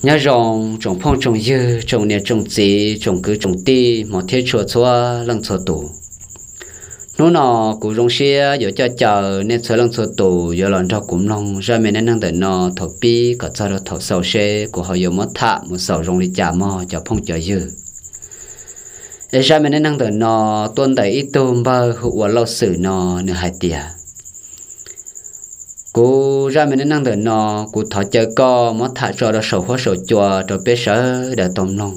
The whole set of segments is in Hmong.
Nyob zoo tsoom phooj tsoom ywg, tsoom niam tsoom txiv, tsoom kwv tsoom tij, hmov thiab tshua txhua leej txhua tus. Hnub no kuv zoo siab yuav coj caw nej txhua leej txhua tus yuav los nrog kuv mloog zaj me neej neeg ntawm no thaum pib kom txog rau thaum xaus seb kuv ho yuav muab tham mus xaus zoo li cas mog cov phooj cov ywg. Es zaj me neej neeg ntawm no tuaj ntawm ib tug npawg hu ua Lauj Xwm no, nws hais tias, kuv zaj me neej neeg ntawm no, kuv thov caw koj muab tham tso rau saum huab saum cua rau peb sawv daws tau mloog,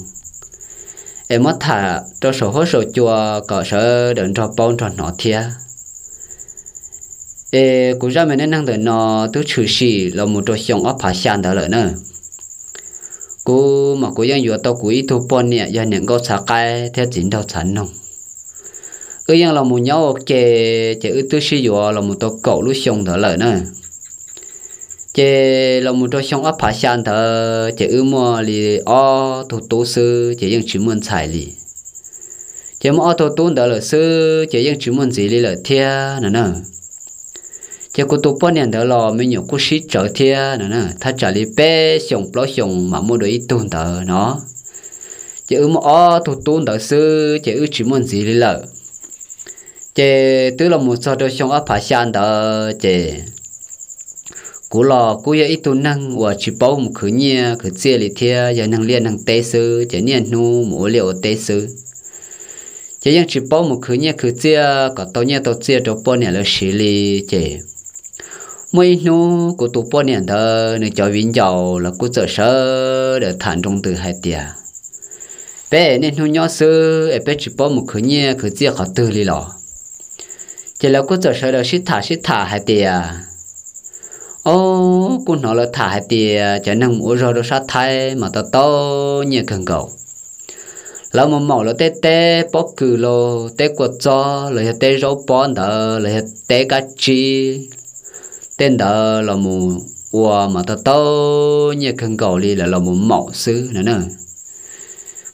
es muab tham rau saum huab saum cua kom sawv daws nrog paub nrog hnov thiab. Es kuv zaj me neej neeg ntawm no twb tshwm sim los mus rau xyoo ob phav xya ntawd lawm na. Kuv mas kuv yeej yuav tau kuv ib tug poj niam yog niam nkauj txhav qaib thiab txiv nraug txhav noog. Wb yeej los mus nyob ua ke, ces wb twb sib yuav los mus tau kaum lub xyoo ntawd lawm na. Ces los mus rau xyoo ob phav xya ntawd ces wb muaj li ob tug tub xwb ces yeej tsis muaj ntxhais li. Ces muaj ob tug tub ntawd lawm xwb ces yeej tsis muaj ntxiv li lawm thiab no na. Ces kuv tus poj niam ntawd los me nyuam kuj sib tsawv thiab no na, thaj tsam li peb xyoos plaub xyoos mam muaj dua ib tug ntawd no. Ces wb muaj ob tug tub ntawd xwb ces wb tsis muaj ntxiv li lawm. Ces twb los mus txog rau xyoo ob phav xya ntawd ces kuv los kuj yog ib tug neeg uas tsis paub mus khwv nyiaj khwv txiaj li thiab, yog neeg liaj neeg teb xwb ces niaj hnub mus ua liaj ua teb xwb. Ces yeej tsis paub mus khwv nyiaj khwv txiaj kom tau nyiaj tau txiaj rau poj niam lawv siv li. Ces muaj ib hnub kuv tus poj niam ntawd nws cov viv ncaus los kuj txawm sawv daws tham nroo ntws hais tias, peb niaj hnub nyob xwb es peb tsis paub mus khwv nyiaj khwv txiaj qhov twg li los. Ces lawv kuj txawm sawv daws sib tham sib tham hais tias, o, kuj hnov lawv tham hais tias cov neeg mus ua zog rau sab Thaib mas tau tau nyiaj kawg nkaus. Lawv mus maum lawv tej teb pob kws los teb kua txob los yog teb zaub pob ntawd los yog teb kab tsib, tej ntawd los mus ua mas tau tau nyiaj kawg nkaus li lawv los mus maum xwb no na.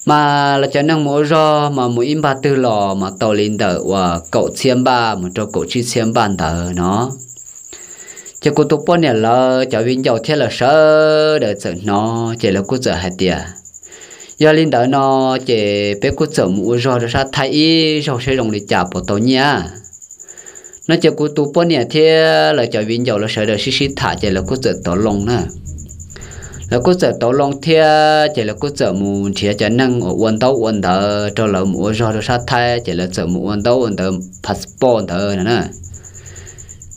Mas lawv cov neeg mus ua zog mas mus ib npag twg los mas tau li ntawm uas kaum txhiab npaj mus rau kaum tsib txhiab npaj ntawd no. Ces kuv tus poj niam lawv cov viv ncaus thiab lawv sawv daws txawm hnov ces lawv kuj txawm hais tias, yog li ntawd no ces peb kuj txawm mus ua zog rau sab Thaib ib zaug seb zoo li cas puas tau nyiaj. No ces kuv tus poj niam thiab lawv cov viv ncaus lawv sawv daws sib sib tham ces lawv kuj txawm tov loo na. Lawv kuj txawm tov loo thiab ces lawv kuj txawm mus nrhiav cov neeg uas ua ntaub ua ntawv rau lawv mus ua zog rau sab Thaib ces lawv txawm mus ua ntaub ua ntawv passport ntawd no na,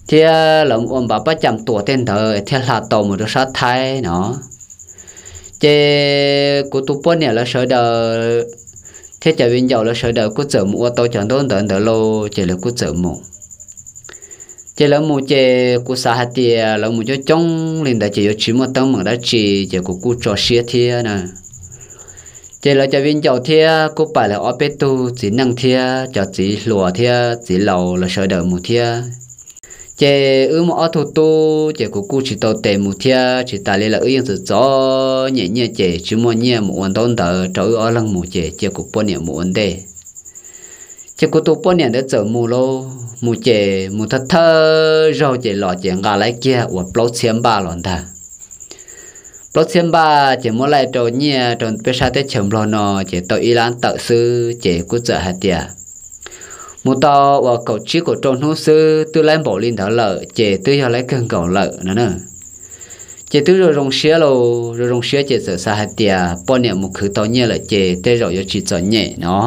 thiab lawv mus ua npav pab cam tuam tej ntawd thiaj hla tau mus rau sab Thaib no. Ces kuv tus poj niam lawv sawv daws thiab cov viv ncaus lawv sawv daws kuj txawm mus ua tau cov ntaub ntawv ntawd lauj ces lawv kuj txawm mus. Ces lawv mus ces kuv xav hais tias lawv mus coob coob li ntawd ces yuav tsis muaj teeb meem dab tsi ces kuv kuj tso siab thiab na. Ces lawv cov viv ncaus thiab kuj pais lawv ob peb tug txiv neej thiab cov txiv hluas thiab txiv laus lawv sawv daws mus thiab. Ces wb muaj ob tug tub ces kuv kuj tsis tau tes mus thiab, tsis tas li lawm wb yeej txom txom nyem nyiaj ces tsis muaj nyiaj mus ua ntaub ntawv rau wb ob leeg mus ces cia kuv poj niam mus ua ntej. Ces kuv tus poj niam ntawd txawm mus lauj, mus ces mus thawj thawj zaug ces los ces nqa laib kiag uas plaub txhiab npaj los ntag. Plaub txhiab npaj ces muab laij rau nyiaj rau peb sab teb chaws Nplog no ces tau ib lab tawm xwb ces kuj txawm hais tias mus tau uas kaum tsib kaum rau hnub xwb twb laib npaum li ntawd lawm ces twb yog laib kawg nkaus lawm no na. Ces twb zoo zoo siab lauj, zoo zoo siab ces txawm xav hais tias poj niam mus khwv tau nyiaj lawm ces tej zaum yuav tsis txom nyem no.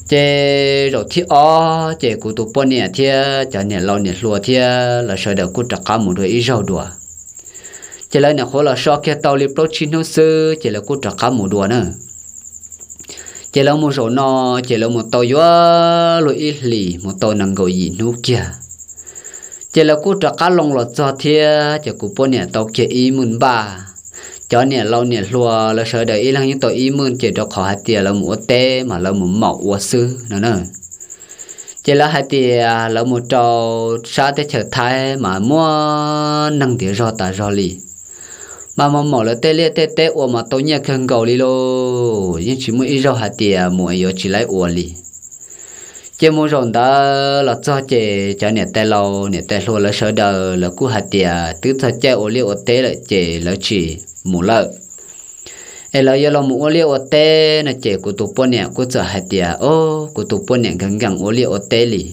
Ces zaum thib ob ces kuv tus poj niam thiab cov niam laus niam hluas thiab lawv sawv daws kuj rov qab mus dua ib zaug dua. Ces lawv nyuam qhuav los so kiag tau li plaub tsib hnub xwb ces lawv kuj rov qab mus dua na. Ces lawv mus zaum no ces lawv mus tau yuav luag ib hlis mus tau nees nkaum yim hnub kiag. Ces lawv kuj rov qab loo los txog thiab ces kuv poj niam tau kiag ib maj npaj. Cov niam laus niam hluas lawv sawv daws ib leeg yeej tau ib maj ces rau qhov hais tias lawv mus ua teb mas lawv mus maum ua xwb no na. Ces lawv hais tias lawv mus rau sab teb chaws Thaib mas muaj neeg ntiav zog tas zog li, mas mus maum lawv tej liaj tej teb ua mas tau nyiaj kawg nkaus li lauj, yeej tsis muaj ib zaug hais tias mus es yuav tsis laib ua li. Ces mus zaum ntawd los txog ces cov niam tais laus niam tais hluas lawv sawv daws lawv kuj hais tias twb txog caij ua liaj ua teb lawm ces lawv tsis mus lawm, es lawv yuav los mus ua liaj ua teb no. Ces kuv tus poj niam kuj txawm hais tias, Au, kuv tus poj niam nkees nkees ua liaj ua teb li,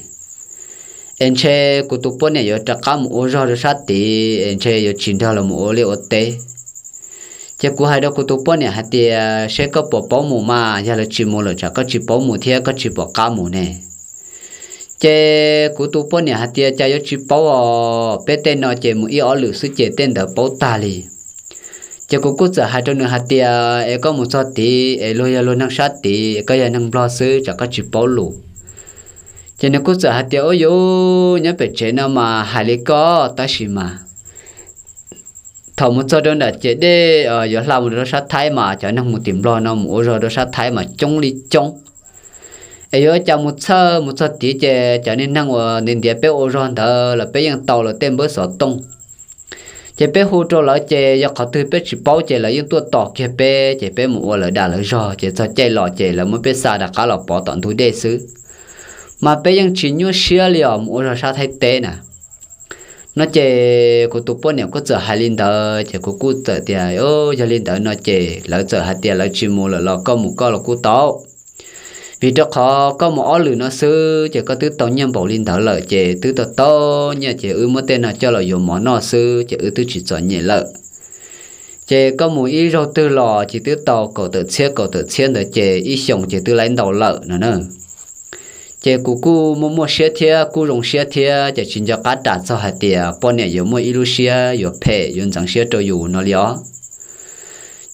es ntshe kuv tus poj niam yuav rov qab mus ua zog rau sab tid es ntshe yuav tsis nrog los mus ua liaj ua teb. Ces kuv hais rau kuv tus poj niam hais tias, Seb koj puas paub mus mas, yog lawv tsis mus lawm tsam koj tsis paub mus thiab koj tsis pom qab mus ne. Ces kuv tus poj niam hais tias, Cas yuav tsis paub os, peb tej no ces mus ib ob lwm xwb ces tej ntawd paub tag li. Ces kuv kuj txawm hais rau nws hais tias, Es koj mus txog tid es luag yog luag neeg sab tid, koj yog neeg Nplog xwb tsam koj tsis paub lus. Ces nws kuj txawm hais tias, Ua yuv, nyob pem tsev no mas hais li koj tab sis mas thaum mus txog rau nram ces dej yuav hla mus rau sab Thaib mas cov neeg mus tim Nplog no mus ua zog rau sab Thaib mas coob li coob. Es yuav cas mus txhawj mus txog tid ces cov niag neeg uas ntiav ntiav peb ua zog ntawd los peb yeej tau lawv tej npawb xov tooj. Ces peb hu rau lawv ces yog qhov twg peb tsis paub ces lawv yeej tuaj tos kiag peb, ces peb mus ua lawv dag lawv zog ces txog caij los ces lawv muab peb xa rov qab los pov tom ntug dej xwb. Mas peb yeej tsis nyuaj siab li os, mus ua zog sab Thaib teb na. No ces kuv tus poj niam kuj txawm hais li ntawd ces kuv kuj txawm tias, Yog li ntawd no ces lawv txawm hais tias lawv tsis mus lawm los koj mus koj los kuj tau. Vim rau qhov koj mus ob lwm no xwb ces koj twb tau nyiaj npaum li ntawd lawm, ces twb tau tau nyiaj ces wb muab tej no coj los yuav mov noj xwb ces wb twb tsis txom nyem lawm. Ces koj mus ib zaug twg los ces twb tau kaum tawm txhiab kaum tawm txhiab ntawd ces ib xyoos ces twb laib ntau lawm no na. Ces kuv kuj muaj muaj siab thiab kuj zoo siab thiab ces tsis nco qab ras txog hais tias poj niam yuav muaj ib lub siab yuav phem yuav ntxeev siab rau yus no li os.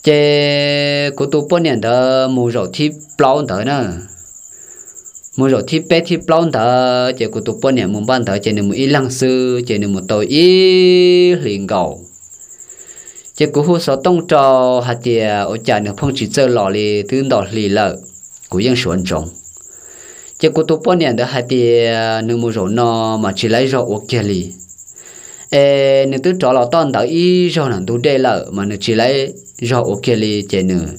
Ces kuv tus poj niam ntawd mus zaum thib plaub ntawd na, mus zaum thib peb thib plaub ntawd ces kuv tus poj niam mus npaj ntawd ces nws mus ib leeg xwb ces nws mus tau ib hlis nkaus. Ces kuv hu xov tooj rau hais tias ua cas nws pheej tsis txawj los li, twb ntau hli lawm, kuv yeej suav ntsoov. Ces kuv tus poj niam ntawd hais tias nws mus zaum no mas tsis laib zog ua kiag li. Es nws twb rov los toj ntawd ib zaug nram ntug dej lawm mas nws tsis laib zog ua kiag li ces nws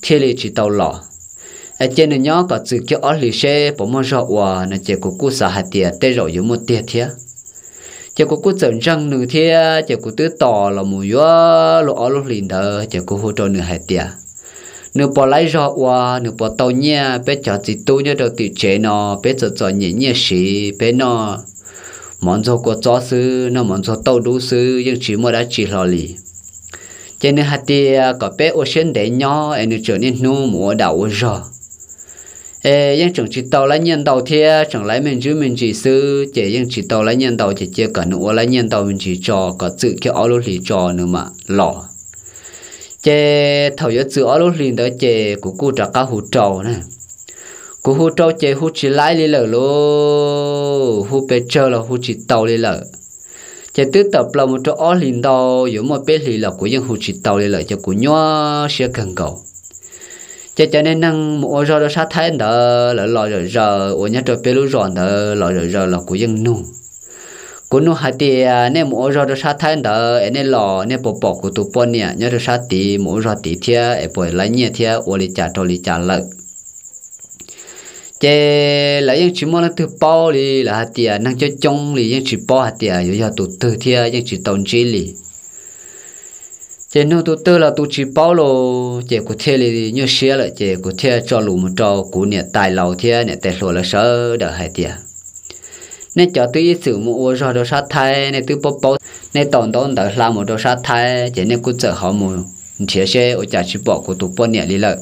thiaj li tsis tau los. Es cia nws nyob kom txwm kiag ob hlis seb puas muaj zog ua no ces kuv kuj xav hais tias tej zaum yuav muaj tiag thiab. Ces kuv kuj txawm ntseeg nws thiab ces kuv twb tos los mus yuav luag ob lub hlis ntawd ces kuv hu rau nws hais tias nws puas laib zog ua, nws puas tau nyiaj, peb cov txiv tub nyob rau tim tsev no peb txom txom nyem nyiaj siv, peb noj mov ntxuag kua txob xwb, noj mov ntxuag tauj dub xwb yeej tsis muaj dab tsi hlo li. Ces nws hais tias kom peb ua siab ntev nyob es nws tseem niaj hnub mus ua dag ua zog. Es yeej tseem tsis tau laib nyiaj ntau thiab, tseem laib me ntsis me ntsis xwb ces yeej tsis tau laib nyiaj ntau ces cia kom nws ua laib nyiaj ntau me ntsis tso kom txwm kiag ob lub hlis tso nws mam los. Ces thaum yuav txwm ob lub hlis ntawd ces kuv kuj rov qab hu rau na. Kuv hu rau ces hu tsis laib li lawm lauj, hu pes tsawg los hu tsis tau li lawm. Ces twb tawm plaws mus rau ob hlis ntau, yuav muaj peb hlis los kuv yeej hu tsis tau li lawm ces kuv nyuaj siab kawg nkaus. Ces cov niag neeg mus ua zog rau sab Thaib ntawd lawv los zom zaws uas nyob rau peb lub zos ntawd los zom zaws los kuv yeej nug. Kuv nug hais tias nej mus ua zog rau sab Thaib ntawd es nej los nej puas pom kuv tus poj niam nyob rau sab tid mus ua zog tid thiab es puas laib nyiaj thiab ua li cas rau li cas lawm. Ces lawv yeej tsis muaj leej twg paub li, lawv hais tias neeg coob coob li yeej tsis paub hais tias yuav yog tus twg thiab yeej tsis tau ntsib li. Ces nug tus twg los tus tsis paub los ces kuv thiaj li nyuaj siab lawm ces kuv thiaj tso lus mus rau kuv niam tais laus thiab niam tais hluas lawv sawv daws hais tias nej cov twb ib txwm mus ua zog rau sab Thaib nej twb paub paub, nej tau ntaub ntawv hla mus rau sab Thaib ces nej kuj txawm ho mus nrhiav seb ua cas tsis pom kuv tus poj niam li lawm.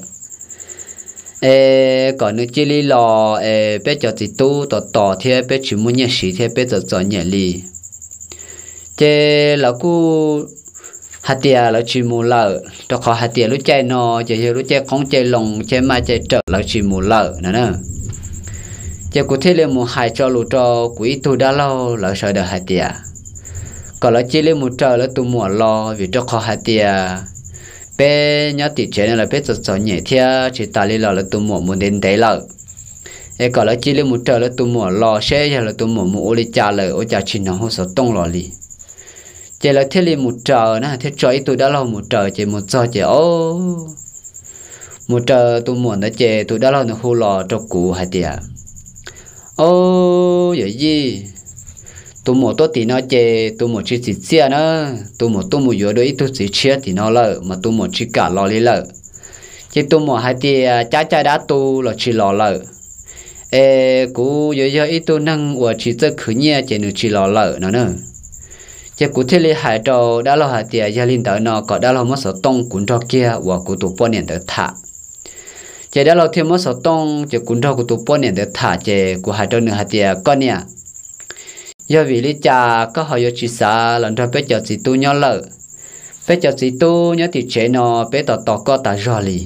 Es kom nws cia li los es peb cov txiv tub tos tos thiab peb tsis muaj nyiaj siv thiab peb txom txom nyem li. Ces lawv kuj hais tias lawv tsis mus lawm rau qhov hais tias lub caij no ces yog lub caij qoob caij loo caij maj caij rawm lawv tsis mus lawm no na. Ces kuv thiaj li mus hais tso lus rau kuv ib tug dab laug lawv sawv daws hais tias kom lawv cia li mus raws lawv tus muam los vim rau qhov hais tias peb nyob tim tsev no los peb txom txom nyem thiab tsis tas li los lawv tus muam mus ntev ntev lawm. Es kom lawv cia li mus raws lawv tus muam los seb yog lawv tus muam mus ua li cas lawm ua cas tsis hnov hu xov tooj los li. Ces lawv thiaj li mus raws na, thiaj tso ib tug dab laug mus raws ces mus txog ces o mus raws tus muam ntawd ces tus dab laug ntawd hu los rau kuv hais tias Au, yawm yij, tus muam tuaj tim no ces tus muam tsis txim txiaj na, tus muam tuaj mus yuav dua ib tug txiv tshiab tim no lawm mas tus muam tsis kam los li lawm. Ces tus muam hais tias cab caij dab tu los tsis los lawm, es kuv yuav yog ib tug neeg uas tsis txawj khwv nyiaj ces nws tsis los lawm no na. Ces kuv thiaj li hais rau dab laug hais tias yog li ntawd no kom dab laug muab xov tooj kuv nrog kiag uas kuv tus poj niam ntawd tham. Ces dab laug thiaj muab xov tooj ces kuv nrog kuv tus poj niam ntawd tham ces kuv hais rau nws hais tias koj niam, yog vim li cas koj ho yuav tsis xav los nrog peb cov txiv tub nyob lawm? Peb cov txiv tub nyob tim tsev no peb tos tos koj tas zog li.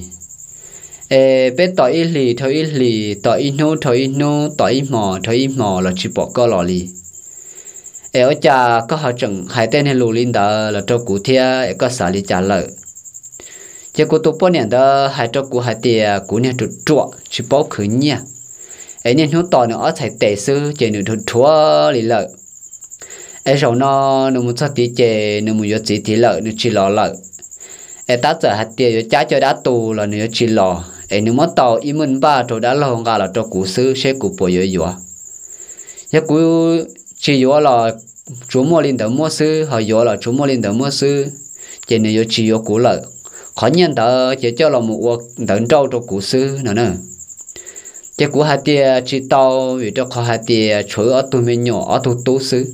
Es peb tos ib hlis dhau ib hlis, tos ib hnub dhau ib hnub, tos ib hmos dhau ib hmos los tsis pom koj los li. Es ua cas koj ho tseem hais tej niag lus li ntawd los rau kuv thiab es koj xav li cas lawm? Ces kuv tus poj niam ntawd hais rau kuv hais tias kuv niag ruam ruam tsis paub khwv nyiaj, es niaj hnub tos nws ob txhais tes xwb ces nws dhuav dhuav li lawm. Es zaum no nws mus txog tid ces nws mus yuav txiv tid lawm nws tsis los lawm. Es tab txawm hais tias yuav cab coj dab tu los nws yuav tsis los, es nws muab tau ib muj npaj rau dab laug nqa los rau kuv xwb seb kuv puas yuav yuav. Yog kuv tsis yuav los tsuas muaj li ntawd muab xwb, ho yuav los tsuas muaj li ntawd muab xwb, ces nws yuav tsis yuav kuv lawm. Qhov nyiaj ntawd ces coj los mus ua ntawv nrauj rau kuv xwb no na. Ces kuv hais tias tsis tau, vim rau qhov hais tias tshuav wb ob tug me nyuam ob tug tub xwb.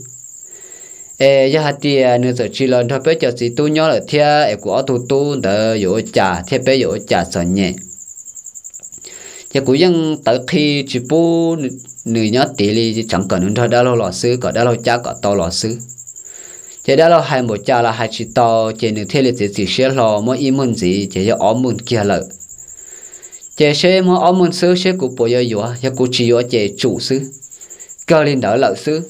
Es yog hais tias nws txawm tsis los nrog peb cov txiv tub nyob lawm thiab es kuv ob tug tub ntawd yuav ua cas thiab peb yuav ua cas txom nyem. Ces kuv yeej tawv qhi tsis pub nws nyob tid li, tseev kom nws nrog dab laug los xwb, kom dab laug cab kom tau los xwb. Ces dab laug hais npaum cas los hais tsis tau, ces nws thiaj li txiav txim siab hlo muab ib muj ntxiv ces yog ob muj kiag lawm. Ces seb muab ob muj xwb seb kuv puas yuav yuav, yog kuv tsis yuav ces tsum xwb, kawg li ntawd lawm xwb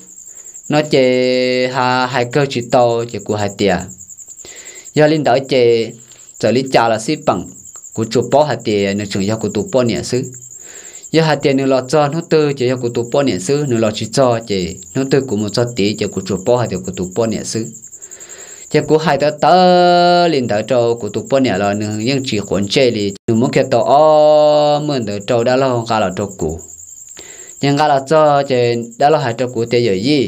no. Ces hais kawg tsis tau ces kuv hais tias yog li ntawd ces txawm li cas los xij peem, kuv tsuas paub hais tias nws tseem yog kuv tus poj niam xwb. Yog hais tias nws los txog hnub twg ces yog kuv tus poj niam xwb, nws los tsis txog ces hnub twg kuv mus txog tid ces kuv tsuas paub hais tias kuv tus poj niam xwb. Ces kuv hais tawv tawv li ntawd rau kuv tus poj niam los nws yeej tsis quav ntsej li, nws muab kiag tau ob muj ntawd rau dab laug nqa los rau kuv. Ces nqa los txog ces dab laug hais rau kuv tias yawm yij,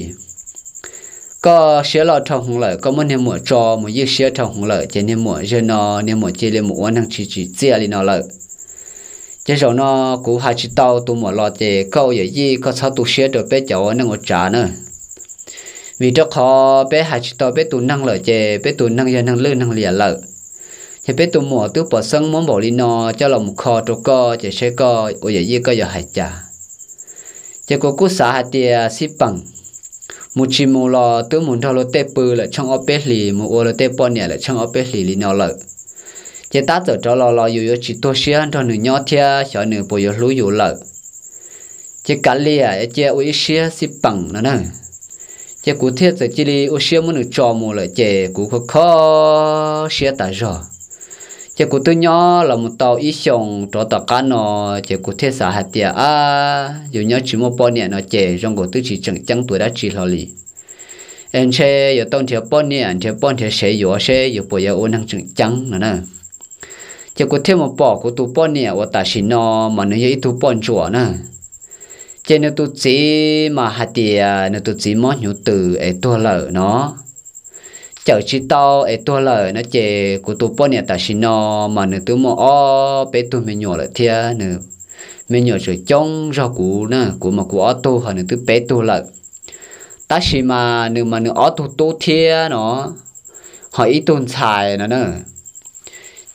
koj siab loj dhau hwv lawm, koj muab niag muam tso mus ywj siab dhau hwv lawm ces niag muam zaum no niag muam cia li mus ua neeg tsis tsim txiaj li no lawm. Ces zaum no kuv hais tsis tau tus muam los ces koj ua yawm yij koj txhob tu siab rau peb cov ua neej ua tsav na. Vim rau qhov peb hais tsis tau peb tus neeg lawm ces peb tus neeg yog neeg lwj neeg liam lawm. Ces peb tus muam twb pom xeeb muab npaum li no coj los mus kho rau koj ces seb koj ua yawm yij koj yuav hais cas. Ces kuv kuj xav hais tias xij peem, mus tsis mus los twb mus nrog luag tej pw lawm tsheej ob peb hlis, mus ua luag tej poj niam lawm tsheej ob peb hlis li no lawm. Ces tab txawm rov los los yus yuav tsis tuag siab nrog nws nyob thiab xyov nws puas yuav hlub yus lawm. Ces kav liam cia ua ib siab xij peem no na. Ces kuv thiaj txawm cia li ua siab muab nws tso mus lawm ces kuv kho kho siab tas zog. Ces kuv twb nyob los mus tau ib xyoos rov tom qab no, ces kuv thiaj xav hais tias ab, yus nyob tsis muaj poj niam no ces zoo nkaus twb tsis tseem ceeb tus dab tsi hlo li. Es ntshe yuav tau nrhiav poj niam nrhiav poj nrhiav sev yuav seb yus puas yuav ua neeg tseem ceeb no na. Ces kuv thiaj mus pom kuv tus poj niam uas tam sim no mas nws yog ib tug poj ntsuam na. Ces nws tus txiv mas hais tias nws tus txiv mob hnyuv tws es tuag lawm no. Cawm tsis tau es tuag lawm no ces kuv tus poj niam tam sim no mas nws twb muaj ob peb tug me nyuam lawm thiab, nws me nyuam tseem coob zog kuv na, kuv mas kuv ob tug ho nws twb peb tug lawm. Tab sis mas nws mas nws ob tug tub thiab no, ho ib tug ntxhais no na.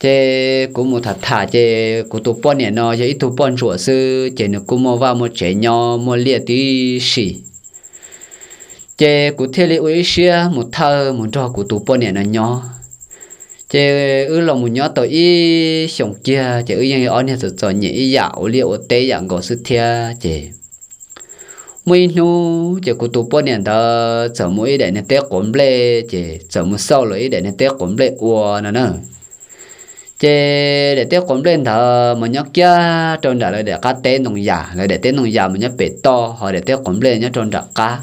Ces kuv mus tham tham ces kuv tus poj niam no yog ib tug poj ntsuam xwb ces nws kuj muaj vaj muaj tsev nyob muaj liaj tib si. Ces kuv thiaj li ua ib siab mus thawj mus nrog kuv tus poj niam no nyob. Ces wb los mus nyob tau ib xyoos kiag ces wb yeej ob niag txom txom nyem ib yam ua liaj ua teb yam nkaus xwb thiab ces muaj ib hnub ces kuv tus poj niam ntawd txawm mus ib daim niag teb quav nplej ces txawm mus xauj lawv ib daim niag teb quav nplej ua no na. Ces daim teb quav nplej ntawd mas nyob kiag rau nram lawv daim qab teb ntoo yas, lawv daim teb ntoo yas mas nyob pem toj ho daim teb quav nplej nyob rau nram qab.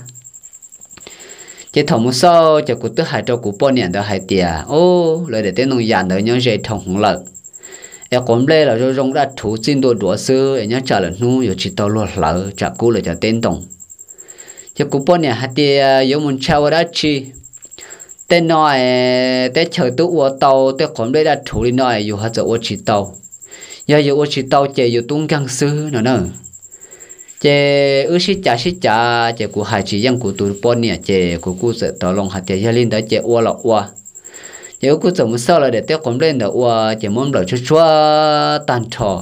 Ces thaum mus xauj ces kuv twb hais rau kuv poj niam ntawd hais tias, Ub, lawv daim teb ntoo yas ntawd nyob ze dhau hwv lawm, es quav nplej los zoo zoo daj rhuv txij ntua duav xwb es nyob tsam lawm hnub yuav tsis tau luag hlawv tsam kub lawv cov teb ntoo. Ces kuv poj niam hais tias yuav mus ntshai ua dab tsi, tej no es teb chaws twb ua tau tej quav nplej daj rhuv li no es yus ho txawm ua tsis tau. Yog yus ua tsis tau ces yus tub nkeeg xwb no na. Ces wb sib cav sib cav ces kuv hais tsis yeej kuv tus poj niam ces kuv kuj txawm tau loo hais tias yog li ntawd ces ua los ua. Ces wb kuj txawm mus xauj lawv daim teb quav nplej ntawd ua ces muab nplawm tsuag tsuag tag nrho,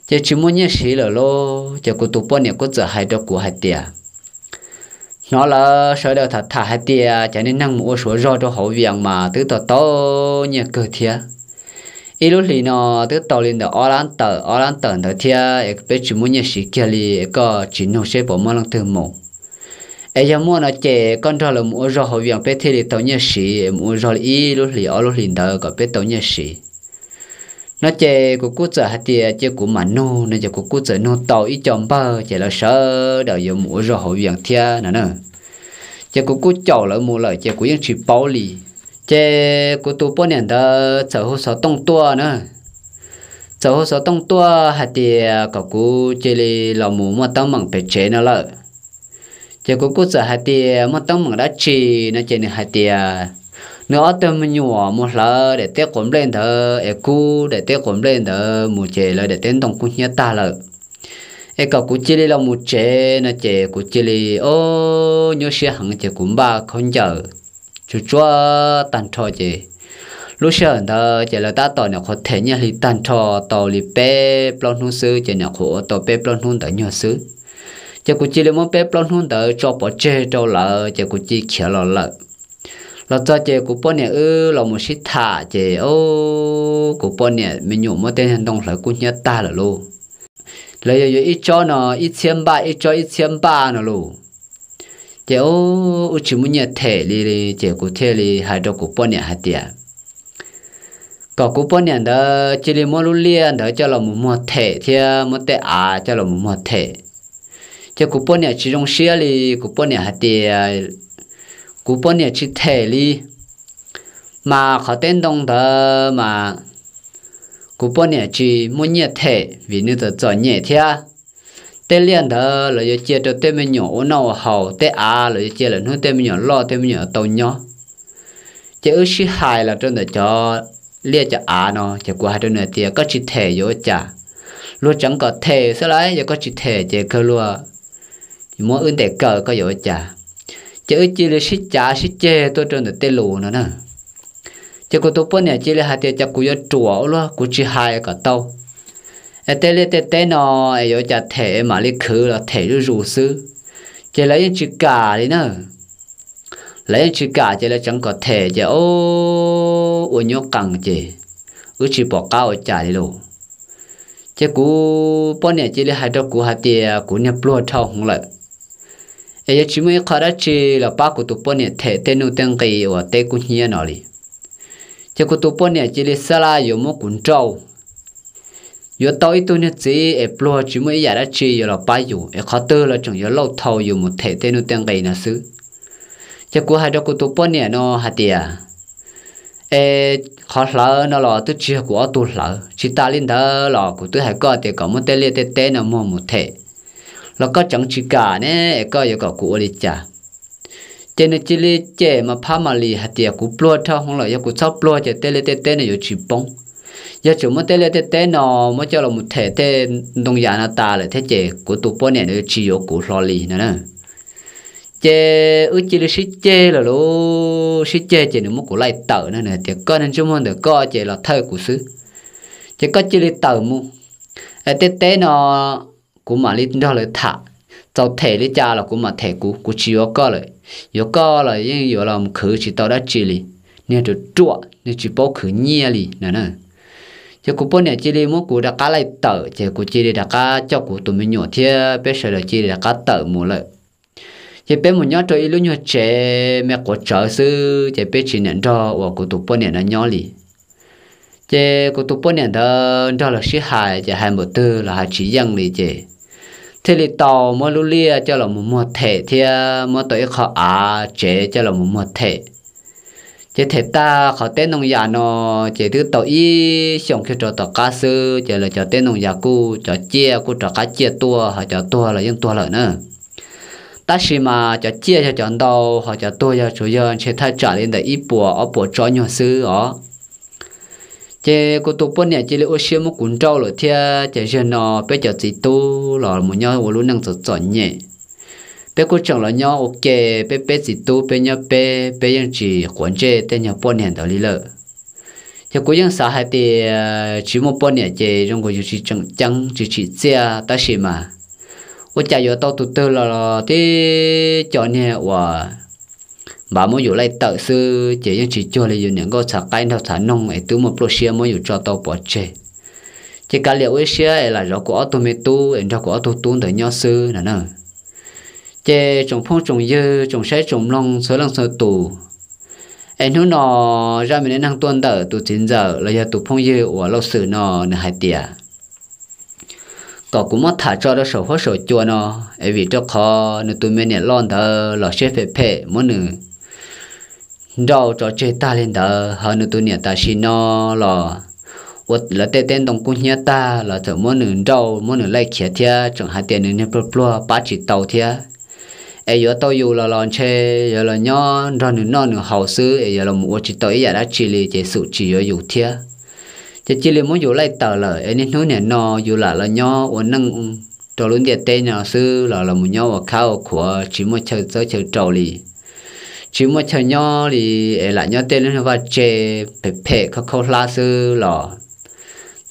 ces tsis muaj nyiaj siv lawm lauj. Ces kuv tus poj niam kuj txawm hais rau kuv hais tias, hnov lawv sawv daws tham tham hais tias cov neeg mus ua suav zog rau hauv Vias mas twb tau tau nyiaj kawg thiab. Ib lub hlis no twb tau li ntawm ob lab tawm ob lab tawm ntawd thiab es peb tsis muaj nyiaj siv kiag li, koj tsis nug seb puas muaj leej twg mus. Es yog muaj no ces koj nrog lawv mus ua zog hauv Vias peb thiaj li tau nyiaj siv, mus ua zog li ib lub hlis ob lub hlis ntawd kom peb tau nyiaj siv no. Ces kuv kuj txawm hais tias cia kuv mam nug no ces kuv kuj txawm nug tau ib co npawg ces lawv sawv daws yuav mus ua zog hauv Vias thiab no na. Ces kuv kuj caum lawv mus lawm ces kuv yeej tsis paub li. Ces kuv tus poj niam ntawd txawm hu xov tooj tuaj na, txawm hu xov tooj tuaj hais tias kom kuv cia li los mus muaj teeb meem pem tsev no lawm. Ces kuv kuj txawm hais tias muaj teeb meem dab tsi no ces nws hais tias nws ob tug me nyuam mus hlawv daim teb quav nplej ntawd es kub daim teb quav nplej ntawd mus ces lawv daim teb ntoo kub hnyiab tag lawm, es kom kuv cia li los mus tsev no ces kuv cia li, o, nyuaj siab heev ces kuv npaj khaub ncaws tsuag tsuag tag nrho ces lub sij hawm ntawd ces lawv tab tom nyuam qhuav them nyiaj hli tag nrho tau li peb plaub hnub xwb ces nyuam qhuav ua tau peb plaub hnub ntawd nyuag xwb. Ces kuv cia li muab peb plaub hnub ntawd tso pov tseg rau lawv ces kuv cia li khiav los lawm. Los txog ces kuv poj niam wb los mus sib tham ces, o, kuv poj niam me nyuam muab tej ntoo hlawv kub hnyiab tag lawm lauj. Lawv yog yuav ib tsob no ib txhiab npaj, ib tsob ib txhiab npaj no lauj. Ces, o, wb tsis muaj nyiaj them li ces kuv thiaj li hais rau kuv poj niam hais tias kom kuv poj niam ntawd cia li muab lub liaj ntawd coj los mus muag them thiab muab tej av coj los mus muag them. Ces kuv poj niam tsis zoo siab li, kuv poj niam hais tias kuv poj niam tsis them li, mas qhov teb ntoo ntawd mas kuv poj niam tsis muaj nyiaj them vim nws txom txom nyem thiab. Tej liaj ntawd los yuav cia rau tej me nyuam ua noj ua haus, tej av los yuav cia lawm hnub tej me nyuam loj tej me nyuam tau nyob. Ces wb sib hais los rau ntawm cov liaj cov av no ces kuv hais rau nws tias koj tsis them yuav ua cas? Luag tseev kom them xwb lauj, yog koj tsis them ces kawg luag muab wb ntes kaw koj yuav ua cas? Ces wb cia li sib cav sib ceg tuaj rau ntawm tej lus no na. Ces kuv tus poj niam cia li hais tias cas kuv yuav ruam ua luaj, kuv tsis hais kom tau. Es tej liaj tej teb no es yuav ua cas them es mam li khwv los them zuj zus xwb. Ces lawv yeej tsis kam li na. Lawv yeej tsis kam ces lawv tseev kom them ces, o, ua nyuab qees ces wb tsis pom qab ua cas li lauj. Ces kuv poj niam cia li hais rau kuv hais tias kuv niag pluag dhau hwv lawm, es yuav tsis muaj ib qho dab tsi los pab kuv tus poj niam them tej nuj tej nqi uas teb kub hnyiab no li. Ces kuv tus poj niam cia li xab laj yuav muab kuv nrauj, yuav tau ib tug niag txiv es pluag tsis muaj ib yam dab tsi yuav los pab yus, es qhov twg los tseem yuav lauj thau yus mus them tej nuj tej nqi no xwb. Ces kuv hais rau kuv tus poj niam no hais tias, es qhov hlawv no los twb tsis yog kuv ob tug hlawv, tsis tas li ntawd los kuv twb hais koj tias kom muab tej liaj tej teb no muag mus them, los koj tseev tsis kam ne, es koj yuav kom kuv ua li cas? Ces nws cia li cem mas phab mas li hais tias kuv pluag dhau hwv lawm, yog kuv txhob pluag ces tej liaj tej teb no yuav tsis poob. Yog tseem muab tej liaj tej teb no muab coj los mus them tej ntoo yam no tas lawm thiab ces kuv tus poj niam no yuav tsis yuav kuv hlo li no na. Ces wb cia li sib ceg lawm lauj, sib ceg ces nws muab kuv laij tawm no, nws hais tias koj niag ntsej muag ntawm koj ces los thawj kuv xwb, ces koj cia li tawm mus. Es tej teb no kuv mam li nrog lawv tham, txaus them li cas los kuv mam them kuv, kuv tsis yuav koj lawm. Yuav koj los yeej yuav los khwv tsis tau dab tsi li, niag ruam ruam, niag tsis paub khwv nyiaj li no na. Ces kuv poj niam cia li muab kuv rov qab laij tawm, ces kuv cia li rov qab coj kuv tus me nyuam thiab peb sawv daws cia li rov qab tawm mus lawm. Ces peb mus nyob rau ib lub nyuag tsev me quav tsawv xwb, ces peb tsis niam nrog uas kuv tus poj niam no nyob li. Ces kuv tus poj niam ntawd nrog lawv sib hais, ces hais npaum twg los hais tsis yeej li, ces thiaj li tau muab lub liaj coj los mus muag them thiab muab tau ib qho av tsev coj los mus muag them. Ces them tag qhov teb ntoo yas no, ces twb tau ib xyoos kiag rau tom qab xwb ces lawv cov teb ntoo yas kuj cov ciaj kuj rov qab ciaj tuaj, ho cov tuag los yeej tuag lawm na. Tab sis mas cov ciaj yog cov ntau, ho cov tuag yog tsuas yog ntshe thaj tsam li ntawm ib puas ob puas tsob nyuag xwb os. Ces kuv tus poj niam cia li ua siab muab kuv nrauj lawm thiab ces zaum no peb cov txiv tub los mus nyob ua lub neej txom txom nyem. Peb kuj tseem los nyob ua ke, peb peb txiv tub peb nyob peb, peb yeej tsis quav ntsej tej nyuag poj niam ntawd li lawm. Ces kuv yeej xav hais tias tsis muaj poj niam ces zoo nkaus yus tsis tseem ceeb tsis tsim txiaj, tab sis mas ua cas yuav tau tus twg los tib co niag uas npav muab yus laij tawm xwb ces yeej tsis cuag li yus niam nkauj txhav qaib nraug txhav noog es twb muaj pluaj siab muab yus tso tau pov tseg. Ces kav liam ua ib siab es lam zov kuv ob tug me tub es nrog kuv ob tug tub ntawd nyob xwb no na. Ces tsoom phooj tsoom ywg tsoom saib tsoom mloog txhua leej txhua tus, es hnub no zaj me dab neeg tuaj ntawm tus txiv ntxawm los yog tus phooj ywg uas Lauj Xwm no nws hais tias kom kuv muab tham tso rau saum huab saum cua no, es vim rau qhov nws tus me niam loj ntawd los siab phem phem muab nws nrauj tso tseg tag li ntawd, ho nws tus niam tam sim no los ua lawv tej teb ntoo kub hnyiab tag los txawm muab nws nrauj muab nws laij khiav thiab tseem hais tias nws niag pluag pluag pab tsis tau thiab. Es yuav tau yus los los ntshe yuav los nyob nrog nws noj nws haus xwb es yuav los mus ua tsis tau ib yam dab tsi li ces xum tsis yuav yus thiab. Ces cia li muab yus laij tawm lawm es niaj hnub niam no yus lam los nyob ua neej rau lub ntiaj teb no xwb los los mus nyob ua khab ua khuav tsis muaj chaw txawb chaw rau li, tsis muaj chaw nyob li, es lam nyob tej lub vaj tse phem phem khaub khaub hlab xwb los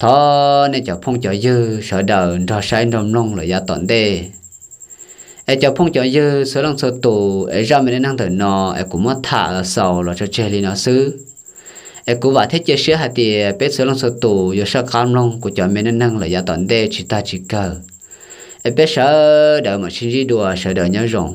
thov nej cov phooj cov ywg sawv daws nrog saib nrog mloog lawm yav tom ntej. Es cov phooj cov ywg txhua leej txhua tus, es zaj me dab neeg ntawm no es kuv muab tham los xaus los tso tseg li no xwb. Es kuv vam thiab cia siab hais tias peb txhua leej txhua tus yuav saj qab mloog kuv cov me dab neeg lawm yav tom ntej tsis tag tsis kawg. Es peb sawv daws mam sib ntsib dua, sawv daws nyob zoo.